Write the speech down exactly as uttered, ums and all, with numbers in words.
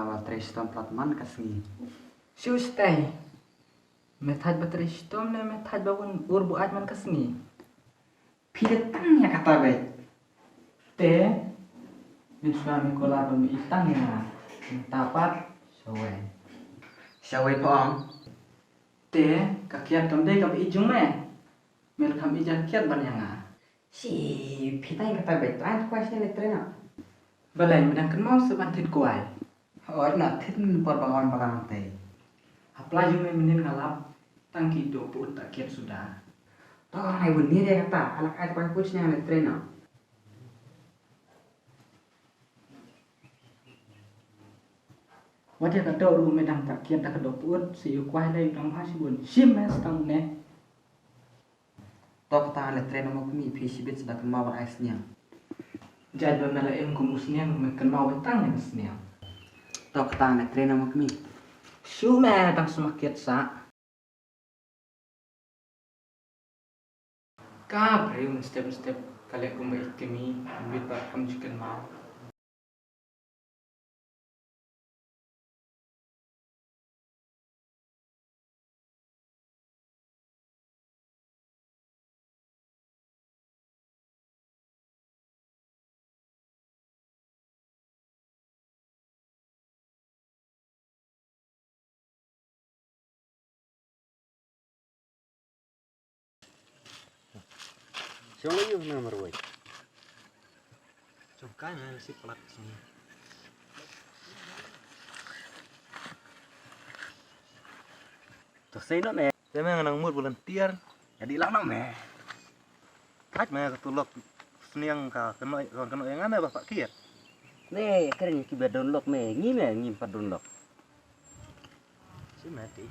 Ba trei shitom palat man ka sngi. Shu stay. Me thait ba trei shitom ne me thait ba bun ur buaid man ka sngi. Phi da tang ïa kata beit. Te, mynshuwa me kular ba me i tang ïa nga. Mynta pat, shawei. Shawei pha ong. Te, ka kiad kam dei kaba i jong me. Me la kham i ja kiad ban ïa nga. Shi, phi tang ïa kata beit. Tang kwai shi ne trei na. Balei me dang kynmaw sa ban thied kwai. Hooid na thied mynnin por ba ngan ba ngan tei. Hapla jong me mynnin nga lap tang ki doh pud ta kiad suda. To ngai bun ni de kata, halak ai tang pud sniang le trei na. Wat ïa ka doh ruh me dang ta kiad da ka doh pud, sa ïa kwai lei dang bha shibun. Shim me sa tang une. To kata le trei na mo kmie, phi shibit sa da kynmaw ban ai sniang. Jait ba me la im kum u sniang, me kynmaw ba tang ïa ka sniang. To kata le trei na mo kmie. Shu me dang sma kiad sa. Ka briew mynstep mynstep ka leh kumba i kmie, bit ba kham ju kynmaw. Shong yu na marwai. Shong kai na si palat sini. To sei no me. Te me nang mut volunteer. Jadi lang no me. Thait me ka tulok sniang ka kano ka kano yang ame ba pakir. Me kren ki ba don lok me ngi me ngi pa don lok. Si me ti.